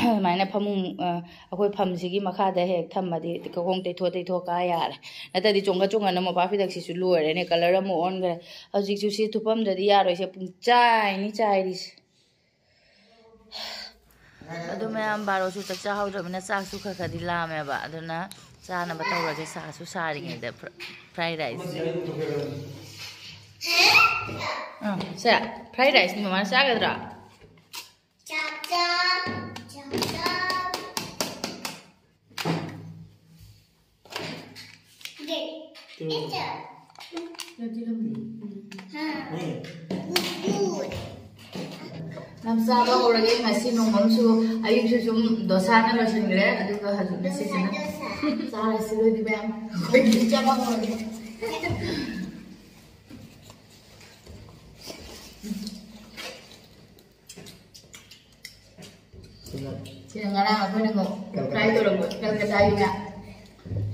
ꯑꯗꯨꯃꯥꯏꯅ ꯐꯃꯨꯡ, ꯑ, ꯑꯩꯈꯣꯏ ꯐꯝꯁꯤꯒꯤ ꯃꯈꯥꯗ ꯍꯦꯛ ꯊꯝꯃꯗꯤ ꯈꯣꯡ ꯇꯩꯊꯣꯛ ꯇꯩꯊꯣꯛ ꯀꯥ ꯌꯥꯔꯦ꯫ ꯅꯠꯇ꯭ꯔꯗꯤ ꯆꯣꯡꯈꯠ ꯆꯣꯡꯈꯠꯅ ꯃꯣꯝꯄꯥꯛ ꯐꯤꯗꯛꯁꯤꯁꯨ ꯂꯣꯏꯔꯦꯅꯦ, ꯀꯂꯔ ꯑꯃꯨꯛ ꯑꯣꯟꯈ꯭ꯔꯦ꯫ ꯍꯧꯖꯤꯛꯁꯨ ꯁꯤ ꯊꯨꯞꯐꯝꯗꯗꯤ ꯌꯥꯔꯣꯏꯁꯦ, ꯄꯨꯡ ꯆꯥꯏꯅꯤ ꯆꯥꯏꯔꯤꯁꯦ꯫ ꯑꯗꯨ ꯃꯌꯥꯝ, ꯕꯥꯔꯣꯁꯨ ꯆꯥꯛ ꯆꯥꯍꯧꯗ꯭ꯔꯕꯅꯤꯅ ꯆꯥꯛꯁꯨ ꯈꯔ ꯈꯔꯗꯤ ꯂꯥꯝꯃꯦꯕ꯫ ꯑꯗꯨꯅ ꯆꯥꯅꯕ ꯇꯧꯔꯒꯦ꯫ ꯁꯥꯁꯨ ꯁꯥꯔꯤꯉꯩꯗ ꯐ꯭ꯔ-, ꯐ꯭ꯔꯥꯏ ꯔꯥꯏꯁ꯫ ꯑꯥ, ꯁꯦ, ꯐ꯭ꯔꯥꯏ ꯔꯥꯏꯁꯅꯤ ꯃꯃꯥꯅ ꯆꯥꯒꯗ꯭ꯔꯥ? ꯌꯥꯝ ꯆꯥꯕ ꯍꯧꯔꯒꯦ꯫ ꯉꯁꯤ ꯅꯣꯡꯃ ꯑꯃꯁꯨ ꯑꯌꯨꯛꯁꯨ ꯁꯨꯝ ꯗꯣꯁꯥꯅ ꯂꯣꯏꯁꯤꯟꯈ꯭ꯔꯦ, ꯑꯗꯨꯒ ꯍꯧꯖꯤꯛ ꯉꯁꯤꯁꯤꯅ ꯆꯥꯔꯁꯤ꯫ ꯑꯗꯨꯗꯤ ꯃꯌꯥꯝ ꯑꯩꯈꯣꯏꯗꯤ ꯆꯥꯕ ꯍꯧꯔꯒꯦ꯫ ꯁꯤꯅ, ꯁꯤꯅ ꯉꯔꯥꯡ ꯑꯩꯈꯣꯏꯅ ꯑꯃꯨꯛ ꯐ꯭ꯔꯥꯏ ꯇꯧꯔꯝꯕ ꯀꯜꯀꯇꯥꯒꯤ ꯉꯥ꯫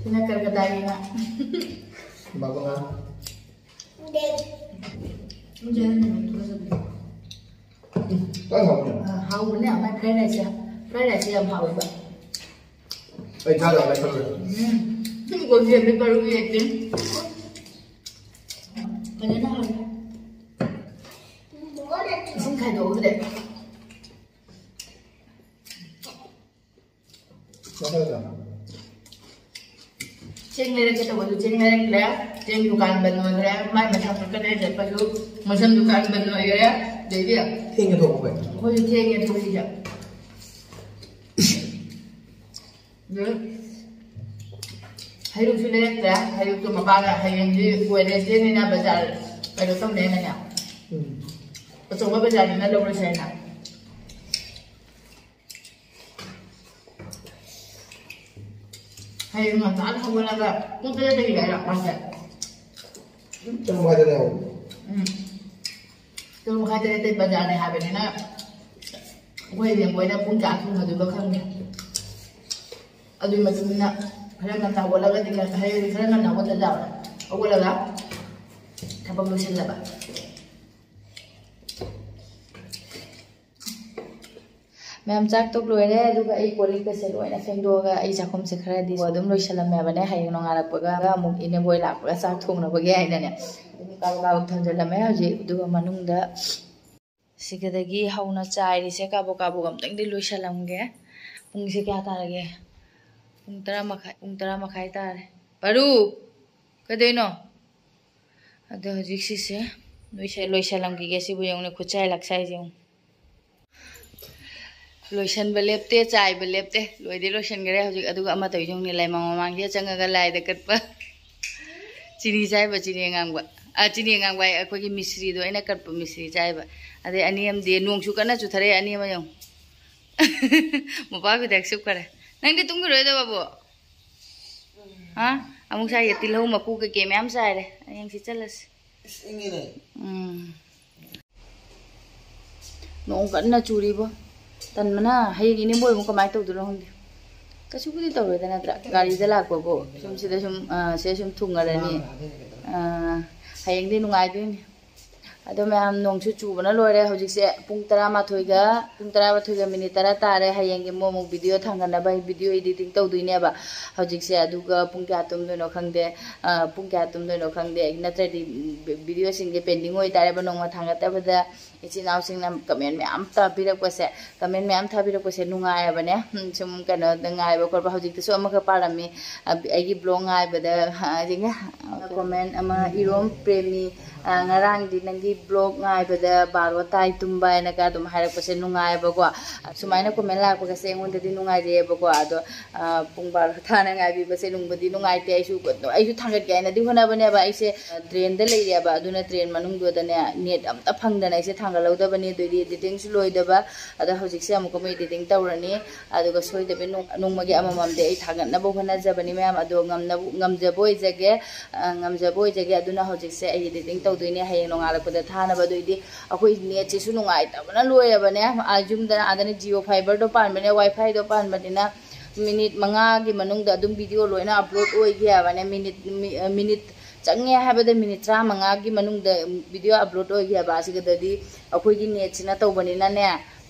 ꯁꯤꯅ ꯀꯜꯀꯇꯥꯒꯤ ꯉꯥ꯫ ꯕꯥꯕꯨ ꯉꯥ꯫ ꯂꯣꯏ ꯍꯥꯎꯕꯅꯦ꯫ ꯑ, ꯍꯥꯎꯕꯅꯦ, ꯃꯥꯏ ꯐ꯭ꯔꯥꯏ ꯔꯥꯏꯁꯁꯦ꯫ ꯐ꯭ꯔꯥꯏ ꯔꯥꯏꯁꯁꯦ ꯌꯥꯝ ꯍꯥꯎꯋꯦꯕ꯫ ꯑꯩ ꯆꯥꯗꯕ ꯂꯩ ꯈꯪꯗꯦ꯫ ꯎꯝ꯫ ꯒꯣꯜꯗꯦꯟꯗꯤ ꯃꯔꯨ ꯌꯦꯛꯇꯦ꯫ ꯐꯖꯅ ꯍꯥꯎꯋꯦ꯫ ꯏꯁꯤꯡ ꯈꯥꯏꯗꯣꯛꯑꯝꯗꯦ꯫ ꯆꯦꯡ ꯂꯩꯔꯛꯀꯦ ꯇꯧꯕꯁꯨ ꯆꯦꯡ ꯂꯩꯔꯛꯇ꯭ꯔꯦ꯫ ꯆꯦꯡ ꯗꯨꯀꯥꯟ ꯕꯟ ꯑꯣꯏꯈ꯭ꯔꯦ꯫ ꯃꯥꯏ ꯃꯁꯝ ꯀꯛꯀꯅꯤ ꯆꯠꯄꯁꯨ ꯃꯁꯝ ꯗꯨꯀꯥꯟ ꯕꯟ ꯑꯣꯏꯈ꯭ꯔꯦ꯫ ꯑꯗꯩꯗꯤ ꯊꯦꯡꯅ ꯊꯣꯛꯄ ꯐꯩ꯫ ꯑꯩꯈꯣꯏꯁꯨ ꯊꯦꯡꯉꯦ ꯊꯣꯛꯏꯁꯦ꯫ ꯑꯗꯨ ꯍꯩꯔꯨꯛꯁꯨ ꯂꯩꯔꯛꯇ꯭ꯔꯦ꯫ ꯍꯩꯔꯨꯛꯇꯣ ꯃꯄꯥꯒ ꯍꯌꯦꯡꯗꯤ ꯋꯦꯗꯅꯦꯁꯗꯦꯅꯤꯅ ꯕꯖꯥꯔ ꯀꯩꯅꯣ ꯇꯧꯅꯦꯅꯅꯦ꯫ ꯎꯝ꯫ ꯑꯆꯧꯕ ꯕꯖꯥꯔꯅꯤꯅ ꯂꯧꯔꯁꯦ ꯍꯥꯏꯅ꯫ ꯍꯌꯦꯡ ꯉꯟꯇꯥꯅ ꯍꯧꯒꯠꯂꯒ ꯄꯨꯡ ꯇꯔꯦꯠꯇꯒꯤ ꯍꯥꯏꯔꯣ ꯃꯥꯁꯦ? ꯇꯔꯨꯛ ꯃꯈꯥꯏꯗꯅꯦ ꯍꯧꯕ꯫ ꯎꯝ꯫ ꯇꯔꯨꯛ ꯃꯈꯥꯏ ꯇꯔꯦꯠꯇꯩ ꯕꯖꯥꯔꯅꯦ ꯍꯥꯏꯕꯅꯤꯅ ꯑꯩꯈꯣꯏ ꯂꯦꯝꯕꯣꯏꯅ ꯄꯨꯡ ꯀꯌꯥ ꯊꯨꯡꯅꯗꯣꯏꯕ ꯈꯪꯗꯦ꯫ ꯑꯗꯨꯒꯤ ꯃꯇꯨꯡ ꯏꯟꯅ ꯈꯔ ꯉꯟꯅ ꯍꯧꯒꯠꯂꯒꯗꯤ, ꯈꯔ ꯍꯌꯦꯡꯗꯤ ꯈꯔ ꯉꯟꯅ ꯍꯧꯒꯠꯇ ꯌꯥꯔꯣꯏ꯫ ꯍꯧꯒꯠꯂꯒ ꯊꯕꯛ ꯂꯣꯏꯁꯤꯜꯂꯕ꯫ ꯃꯌꯥꯝ ꯆꯥꯛ ꯇꯣꯛ ꯂꯣꯏꯔꯦ, ꯑꯗꯨꯒ ꯑꯩ ꯀꯣꯜ ꯂꯤꯛꯀꯁꯦ ꯂꯣꯏꯅ ꯐꯦꯡꯗꯣꯛꯑꯒ ꯑꯩ ꯆꯥꯛꯈꯨꯝꯁꯦ ꯈꯔꯗꯤ ꯑꯗꯨꯝ ꯂꯣꯏꯁꯜꯂꯝꯃꯦꯕꯅꯦ꯫ ꯍꯌꯦꯡ ꯅꯣꯡꯉꯥꯜꯂꯛꯄꯒ ꯑꯃꯨꯛ ꯏꯅꯦꯕꯣꯏ ꯂꯥꯛꯄꯒ ꯆꯥꯛ ꯊꯣꯡꯅꯕꯒꯤ ꯍꯥꯏꯅꯅꯦ ꯑꯗꯨꯝ ꯀꯥꯕꯛ ꯀꯥꯕꯛ ꯊꯝꯖꯤꯜꯂꯝꯃꯦ ꯍꯧꯖꯤꯛ꯫ ꯑꯗꯨꯒ ꯃꯅꯨꯡꯗ ꯁꯤꯒꯗꯒꯤ ꯍꯧꯅ ꯆꯥꯏꯔꯤꯁꯦ ꯀꯥꯕꯛ ꯀꯥꯕꯛ ꯑꯝꯇꯪꯗꯤ ꯂꯣꯏꯁꯜꯂꯝꯒꯦ꯫ ꯄꯨꯡꯁꯦ ꯀꯌꯥ ꯇꯥꯔꯒꯦ? ꯄꯨꯡ ꯇꯔꯥ ꯃꯈꯥꯏ, ꯄꯨꯡ ꯇꯔꯥ ꯃꯈꯥꯏ ꯇꯥꯔꯦ꯫ ꯄꯥꯔꯨ! ꯀꯩꯗꯧꯅꯣ? ꯑꯗꯣ ꯍꯧꯖꯤꯛ ꯁꯤꯁꯦ ꯂꯣꯏꯁ-, ꯂꯣꯏꯁꯜꯂꯝꯈꯤꯒꯦ꯫ ꯁꯤꯕꯨ ꯌꯦꯡꯉꯨꯅꯦ, ꯈꯨꯠꯁꯥꯏ ꯂꯥꯛꯁꯥꯏꯁꯦ ꯌꯦꯡꯉꯨ꯫ ꯂꯣꯏꯁꯟꯕ ꯂꯦꯞꯇꯦ, ꯆꯥꯏꯕ ꯂꯦꯞꯇꯦ꯫ ꯂꯣꯏꯗꯤ ꯂꯣꯏꯁꯟꯈꯔꯦ ꯍꯧꯖꯤꯛ꯫ ꯑꯗꯨꯒ ꯑꯃ ꯇꯧꯔꯤꯁꯦ ꯌꯦꯡꯉꯨꯅꯦ, ꯂꯥꯏꯃꯥꯡ ꯃꯃꯥꯡꯁꯤꯗ ꯆꯪꯉꯒ ꯂꯥꯏꯗ ꯀꯠꯄ꯫ ꯆꯤꯅꯤ ꯆꯥꯏꯕ, ꯆꯤꯅꯤ ꯑꯉꯥꯡꯕ꯫ ꯑ, ꯆꯤꯅꯤ ꯑꯉꯥꯡꯕ ꯍꯥꯏ, ꯑꯩꯈꯣꯏꯒꯤ ꯃꯤꯁ꯭ꯔꯤꯗꯣ, ꯑꯩꯅ ꯀꯠꯄ ꯃꯤꯁ꯭ꯔꯤ ꯆꯥꯏꯕ꯫ ꯑꯗꯩ ꯑꯅꯤ ꯑꯃꯗꯤ ꯅꯣꯡꯁꯨ ꯀꯟꯅ ꯆꯨꯊꯔꯛꯑꯦ, ꯑꯅꯤ ꯑꯃ ꯌꯦꯡꯉꯨ꯫ ꯃꯄꯥ ꯈꯨꯗꯛ ꯁꯨꯞꯈꯔꯦ꯫ ꯅꯪꯗꯤ ꯇꯨꯝꯈꯤꯔꯣꯏꯗꯣ, ꯕꯥꯕꯨ? ꯍꯥ? ꯑꯃꯨꯛ ꯁꯥꯏꯒꯦ, ꯇꯤꯜꯍꯧ ꯃꯀꯨ ꯀꯩꯀꯩ ꯃꯌꯥꯝ ꯆꯥꯏꯔꯦ꯫ ꯍꯌꯦꯡ ꯁꯤ ꯆꯠꯂꯁꯤ꯫ ꯏꯁ, ꯏꯪꯉꯤꯅꯦ꯫ ꯎꯝ꯫ ꯅꯣꯡ ꯀꯟꯅ ꯆꯨꯔꯤꯕꯣ꯫ ꯇꯟꯕꯅ ꯍꯌꯦꯡ ꯏꯅꯦꯝꯕꯣꯏ ꯑꯃꯨꯛ ꯀꯃꯥꯏꯅ ꯇꯧꯗꯣꯏꯅꯣ ꯈꯪꯗꯦ꯫ ꯀꯩꯁꯨꯕꯨꯗꯤ ꯇꯧꯔꯣꯏꯗ, ꯅꯠꯇ꯭ꯔꯥ? ꯒꯥꯔꯤꯗ ꯂꯥꯛꯄꯕꯨ ꯁꯨꯝ ꯁꯤꯗ ꯁꯨꯝ, ꯑ, ꯁꯤꯗ ꯁꯨꯝ ꯊꯨꯡꯉꯔꯅꯤ꯫ ꯑ, ꯍꯌꯦꯡꯗꯤ ꯅꯨꯡꯉꯥꯏꯗꯣꯏꯅꯤ꯫ ꯑꯗꯣ ꯃꯌꯥꯝ, ꯅꯣꯡꯁꯨ ꯆꯨꯕꯅ ꯂꯣꯏꯔꯦ꯫ ꯍꯧꯖꯤꯛꯁꯦ ꯄꯨꯡ ꯇꯔꯥꯃꯥꯊꯣꯏꯒ, ꯄꯨꯡ ꯇꯔꯥꯃꯥꯊꯣꯏꯒ ꯃꯤꯅꯤꯠ ꯇꯔꯥ ꯇꯥꯔꯦ꯫ ꯍꯌꯦꯡꯒꯤ ꯑꯃꯨꯛ, ꯑꯃꯨꯛ ꯚꯤꯗꯤꯑꯣ ꯊꯥꯡꯒꯠꯅꯕ ꯑꯩ ꯚꯤꯗꯤꯑꯣ ꯏꯗꯤꯇꯤꯡ ꯇꯧꯗꯣꯏꯅꯦꯕ꯫ ꯍꯧꯖꯤꯛꯁꯦ, ꯑꯗꯨꯒ ꯄꯨꯡ ꯀꯌꯥ ꯇꯨꯝꯗꯣꯏꯅꯣ ꯈꯪꯗꯦ꯫ ꯑ, ꯄꯨꯡ ꯀꯌꯥ ꯇꯨꯝꯗꯣꯏꯅꯣ ꯈꯪꯗꯦ꯫ ꯅꯠꯇ꯭ꯔꯗꯤ ꯚꯤ-, ꯚꯤꯗꯤꯑꯣꯁꯤꯡꯁꯦ ꯄꯦꯟꯗꯤꯡ ꯑꯣꯏꯇꯥꯔꯦꯕ꯫ ꯅꯣꯡꯃ ꯊꯥꯡꯒꯠꯇꯕꯗ ꯏꯆꯤꯟ ꯏꯅꯥꯎꯁꯤꯡꯅ ꯀꯃꯦꯟ ꯃꯌꯥꯝ ꯊꯥꯕꯤꯔꯛꯄꯁꯦ, ꯀꯃꯦꯟ ꯃꯌꯥꯝ ꯊꯥꯕꯤꯔꯛꯄꯁꯦ ꯅꯨꯡꯉꯥꯏꯔꯕꯅꯦ꯫ ꯎꯝ, ꯁꯨꯝ ꯀꯩꯅꯣꯗ ꯉꯥꯏꯕ ꯈꯣꯠꯄ꯫ ꯍꯧꯖꯤꯛꯇꯁꯨ ꯑꯃꯈꯛ ꯄꯥꯔꯝꯃꯤ, ꯑ, ꯑꯩꯒꯤ ꯕ꯭ꯂꯣꯒ ꯉꯥꯏꯕꯗ, ꯑ, ꯀꯣꯃꯦꯟ ꯑꯃ, "ꯏꯔꯣꯝ ꯄ꯭ꯔꯦꯃꯤ, ꯑ, ꯉꯔꯥꯡꯗꯤ ꯅꯪꯒꯤ ꯕ꯭ꯂꯣꯒ ꯉꯥꯏꯕꯗ ꯕꯥꯔꯣ ꯇꯥꯏ ꯇꯨꯝꯕ" ꯍꯥꯏꯅꯒ ꯑꯗꯨꯝ ꯍꯥꯏꯔꯛꯄꯁꯦ ꯅꯨꯡꯉꯥꯏꯌꯦꯕꯀꯣ꯫ ꯁꯨꯃꯥꯏꯅ ꯀꯣꯃꯦꯟ ꯂꯥꯛꯄꯒꯁꯦ ꯑꯩꯉꯣꯟꯗꯗꯤ ꯅꯨꯡꯉꯥꯏꯖꯩꯌꯦꯕꯀꯣ꯫ ꯑꯗꯣ, ꯑ, ꯄꯨꯡ ꯕꯥꯔꯣ ꯊꯥꯅ ꯉꯥꯏꯕꯤꯕꯁꯦ ꯅꯨꯡꯕꯨꯗꯤ ꯅꯨꯡꯉꯥꯏꯇꯦ꯫ ꯑꯩꯁꯨ, ꯑꯩꯁꯨ ꯊꯥꯡꯒꯠꯀꯦ ꯍꯥꯏꯅꯗꯤ ꯍꯣꯠꯅꯕꯅꯦꯕ꯫ ꯑꯩꯁꯦ, ꯑ, ꯇ꯭ꯔꯦꯟꯗ ꯂꯩꯔꯦꯕ, ꯑꯗꯨꯅ ꯇ꯭ꯔꯦꯟ ꯃꯅꯨꯡꯗꯨꯗꯅꯦ ꯅꯦꯠ ꯑꯝꯇ ꯐꯪꯗꯅ ꯑꯩꯁꯦ ꯊꯥꯡꯒꯠꯍꯧꯗꯕꯅꯤ꯫ ꯑꯗꯨꯏꯗꯤ ꯏꯗꯤꯇꯤꯡꯁꯨ ꯂꯣꯏꯗꯕ꯫ ꯑꯗꯣ ꯍꯧꯖꯤꯛꯁꯦ ꯑꯃꯨꯛꯀ ꯑꯃꯨꯛ ꯏꯗꯤꯇꯤꯡ ꯇꯧꯔꯅꯤ꯫ ꯑꯗꯨꯒ ꯁꯣꯏꯗꯕꯤ ꯅꯣꯡ-, ꯅꯣꯡꯃꯒꯤ ꯑꯃꯃꯝꯗꯤ ꯑꯩ ꯊꯥꯡꯒꯠꯅꯕ ꯍꯣꯠꯅꯖꯕꯅꯤ ꯃꯌꯥꯝ꯫ ꯑꯗꯣ ꯉꯝꯅꯕ, ꯉꯝꯖꯕ ꯑꯣꯏꯖꯒꯦ, ꯑ, ꯉꯝꯖꯕ ꯑꯣꯏꯖꯒꯦ꯫ ꯑꯗꯨꯅ ꯍꯧꯖꯤꯛꯁꯦ ꯑꯩ ꯏꯗꯤꯇꯤꯡ ꯇꯧꯗꯣꯏꯅꯦ, ꯍꯌꯦꯡ ꯅꯣꯡꯉꯥꯜꯂꯛꯄꯗ ꯊꯥꯅꯕ꯫ ꯑꯗꯨꯏꯗꯤ ꯑꯩꯈꯣꯏ ꯅꯦꯠꯁꯤꯁꯨ ꯅꯨꯡꯉꯥꯏꯇꯕꯅ ꯂꯣꯏꯔꯕꯅꯦ꯫ ꯑꯥ, ꯌꯨꯝꯗꯅ ꯑꯥꯗꯅ Jio fiberꯗꯣ ꯄꯥꯟꯕꯅꯦ, WiFiꯗꯣ ꯄꯥꯟꯕꯅꯤꯅ ꯃꯤꯅꯤꯠ ꯃꯉꯥꯒꯤ ꯃꯅꯨꯡꯗ ꯑꯗꯨꯝ ꯚꯤꯗꯤꯑꯣ ꯂꯣꯏꯅ ꯑꯞꯂꯣꯗ ꯑꯣꯏꯈꯤ ꯍꯥꯏꯕꯅꯦ꯫ ꯃꯤꯅꯤꯠ ꯃꯤ- ꯑ, ꯃꯤꯅꯤꯠ ꯆꯪꯉꯦ ꯍꯥꯏꯕꯗ ꯃꯤꯅꯤꯠ ꯇꯔꯥꯃꯉꯥꯒꯤ ꯃꯅꯨꯡꯗ ꯚꯤꯗꯤꯑꯣ ꯑꯞꯂꯣꯗ ꯑꯣꯏꯈꯤ ꯍꯥꯏꯕ꯫ ꯑꯁꯤꯒꯗꯗꯤ ꯑꯩꯈꯣꯏꯒꯤ ꯅꯦꯠꯁꯤꯅ ꯇꯧꯕꯅꯤꯅꯅꯦ,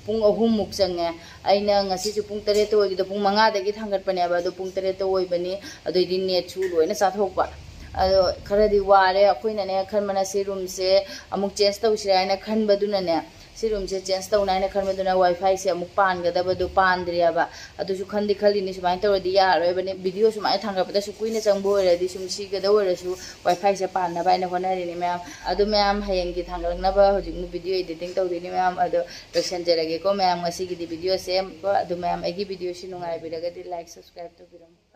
ꯄꯨꯡ ꯑꯍꯨꯝꯃꯨꯛ ꯆꯪꯉꯦ꯫ ꯑꯩꯅ ꯉꯁꯤꯁꯨ ꯄꯨꯡ ꯇꯔꯦꯠꯇ ꯑꯣꯏꯈꯤꯗ ꯄꯨꯡ ꯃꯉꯥꯗꯒꯤ ꯊꯥꯡꯒꯠꯄꯅꯦꯕ, ꯑꯗꯣ ꯄꯨꯡ ꯇꯔꯦꯠꯇ ꯑꯣꯏꯕꯅꯤ꯫ ꯑꯗꯨꯏꯗꯤ ꯅꯦꯠꯁꯨ ꯂꯣꯏꯅ ꯆꯥꯊꯣꯛꯄ꯫ ꯑꯗꯣ ꯈꯔꯗꯤ ꯋꯥꯔꯦ꯫ ꯑꯩꯈꯣꯏꯅꯅꯦ ꯈꯟꯕꯅ ꯁꯤ ꯔꯨꯝꯁꯦ ꯑꯃꯨꯛ ꯆꯦꯟꯖ ꯇꯧꯁꯤꯔꯥ ꯍꯥꯏꯅ ꯈꯟꯕꯗꯨꯅꯅꯦ, ꯁꯤ ꯔꯨꯝꯁꯦ ꯆꯦꯟꯖ ꯇꯧꯅꯤ ꯍꯥꯏꯅ ꯈꯟꯕꯗꯨꯅ ꯋꯥꯏ ꯐꯥꯏꯁꯦ ꯑꯃꯨꯛ ꯄꯥꯟꯒꯗꯕꯗꯣ ꯄꯥꯟꯗ꯭ꯔꯤꯑꯕ꯫ ꯑꯗꯨꯁꯨ ꯈꯟꯗꯤ ꯈꯜꯂꯤꯅꯤ, ꯁꯨꯃꯥꯏꯅ ꯇꯧꯔꯗꯤ ꯌꯥꯔꯔꯣꯏꯕꯅꯦ꯫ ꯚꯤꯗꯤꯑꯣ ꯁꯨꯃꯥꯏꯅ ꯊꯥꯡꯒꯠꯄꯗꯁꯨ ꯀꯨꯏꯅ ꯆꯪꯕ ꯑꯣꯏꯔꯗꯤ ꯁꯨꯝ ꯁꯤꯒꯗ ꯑꯣꯏꯔꯁꯨ ꯋꯥꯏ ꯐꯥꯏꯁꯦ ꯄꯥꯟꯅꯕ ꯍꯥꯏꯅ ꯍꯣꯠꯅꯔꯤꯅꯤ ꯃꯌꯥꯝ꯫ ꯑꯗꯨ ꯃꯌꯥꯝ ꯍꯌꯦꯡꯒꯤ ꯊꯥꯡꯒꯠꯂꯛꯅꯕ ꯍꯧꯖꯤꯛ ꯚꯤꯗꯤꯑꯣ editing ꯇꯧꯗꯣꯏꯅꯤ ꯃꯌꯥꯝ꯫ ꯑꯗꯣ ꯂꯣꯏꯁꯟꯖꯔꯒꯦꯀꯣ ꯃꯌꯥꯝ, ꯉꯁꯤꯒꯤꯗꯤ ꯚꯤꯗꯤꯑꯣꯁꯦ꯫ ꯀꯣ ꯑꯗꯨ ꯃꯌꯥꯝ ꯑꯩꯒꯤ ꯚꯤꯗꯤꯑꯣꯁꯤ ꯅꯨꯡꯉꯥꯏꯕꯤꯔꯒꯗꯤ like subscribe ꯇꯧꯕꯤꯔꯝꯃꯨ꯫